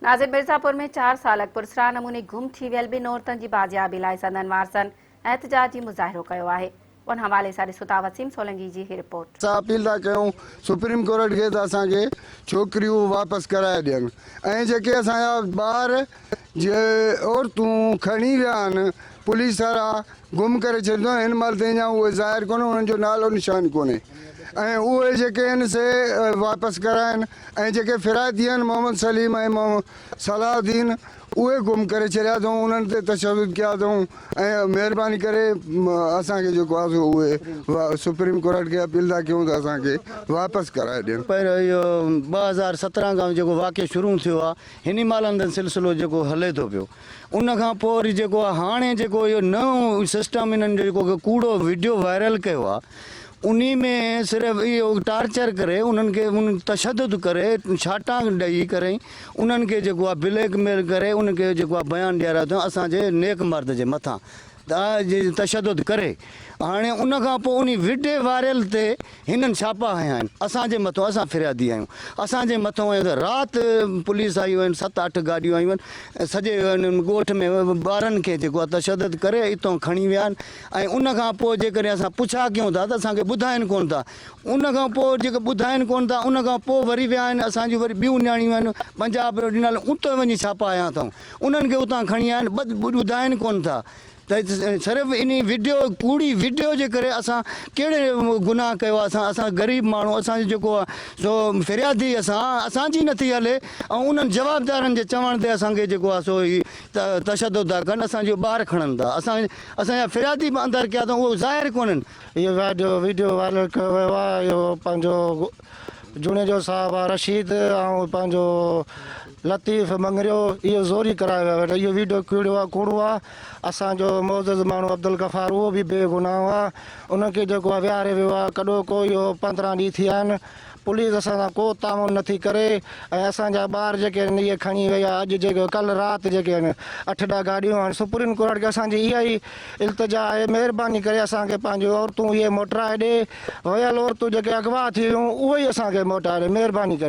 ناظر مرزاپور ۾ چار سال اڳ پراسرار نموني گم ٿي ويل ٻن عورتن جي بازيابي لاء سندن وارثن احتجاجي مظاهرو ڪيو آهي. ان حوالي سان ڏسو ٿا وسيم سولنگي جي هي رپورٽ. اسان اپيل ٿا ڪيون سپريم ڪورٽ کي ته اسان کي ڇوڪريون واپس ڪرائي ڏين ۽ جيڪي اسان جا ٻار جي عورتون کڻي ويا آهن پوليس وارا گم ڪري ڇڏيو اٿن هن مهل تائين اڃا اهي ظاهر ڪونهي انهن جو نالو نشان ڪونهي ۽ اهي جيڪي آهن سي واپس ڪرائن ۽ جيڪي فرائتي آهن محمد سليم ۽ محمد صلاح الدين اهي گم ڪري ڇڏيا اٿئون انهن تي تشدد ڪيا اٿئون ۽ مهرباني ڪري اسان کي جيڪو آهي سو اهي سپريم ڪورٽ کي اپيل ٿا ڪيون ته اسان کي واپس ڪرائي ڏين. پر اهو 2017 کان جيڪو واقعو شروع ٿيو آهي هن مهل اندر سلسلو جيڪو هلي ٿو پيو ان کان پوء وري جيڪو آهي هاڻي جيڪو اهو نئون سسٽم انهن جو جيڪو ڪوڙو وڊيو وائرل ڪيو آهي انهي ۾ صرف اهو ٽارچر ڪري انهن کي ان تشدد ڪري ڇاٽا ڏئي ڪري انهن کي جيڪو آهي بليڪ ميل ڪري انهن کي جيڪو آهي بيان ڏياريو اٿئون اسان جي نيڪ مرد جي مٿان تشدد ڪري هاڻي ان کان پوء انهي وڊي وائرل تي هنن ڇاپا هنيا آهن اسان جي مٿو اسان فريادي آهيون اسان جي مٿو هنيو ته رات پوليس آيون آهن ست اٺ گاڏيون آيون آهن سڄي ڳوٺ ۾ ٻارن کي جيڪو آهي تشدد ڪري اتو کڻي ويا آهن ۽ ان کان پوء جيڪڏهن اسان پڇا ڪيون ٿا ته اسان کي ٻڌائين ڪون ٿا ان کان پوء جيڪي ٻڌائين ڪون ٿا ان کان پوء وري ويا آهن اسان جون وري ٻيون نياڻيون آهن پنجاب ڏنل اتي وڃي ڇاپا هنيا اٿئون انهن کي اتان کڻي آيا آهن ٻڌائين ڪون ٿا ته صرف انهي وڊيو ڪوڙي وڊيو جي ڪري اسان ڪهڙي گناهه ڪيو آهي اسان اسان غريب ماڻهو اسان جو جيڪو آهي سو فريادي اسان اسان جي نٿي هلي ۽ انهن جوابدارن جي چوڻ تي اسان کي جيڪو آهي سو هي تشدد ٿا ڪن اسان جو ٻار کڻن ٿا اسان اسان جا فريادي به اندر ڪيا اٿئون اهو ظاهر ڪونهن. اهو وڊيو وڊيو وائرل ڪيو ويو آهي اهو پنهنجو جوڻيجو صاحب آ رشيد ۽ پنهنجو لطيف مڱريو اهو زوري ڪرايو ويو آهي اهو ويڊيو ڪوڙو آ ڪوڙو آ اسان جو معزز ماڻهو عبدالغفار اهو به بي گناهه آ ان کي جيڪو آ ويهاريو ويو آ ڪڏهوڪو اهو 15 ڏينهن ٿيا آهن پوليس اسان سان ڪو تعاون نٿي ڪري ۽ اسان جا ٻار جيڪي آهن اهي کڻي ويا اڄ جيڪي ڪل رات جيڪي آهن اٺ ڏهه گاڏيون آهن سپريم ڪورٽ کي اسان جي اها ئي التجا آهي مهرباني ڪري اسان کي پنهنجون عورتون اهي موٽرائي ڏي ويل عورتون جيڪي اغوا ٿي ويون اهي ئي اسان کي موٽائي ڏي مهرباني ڪري.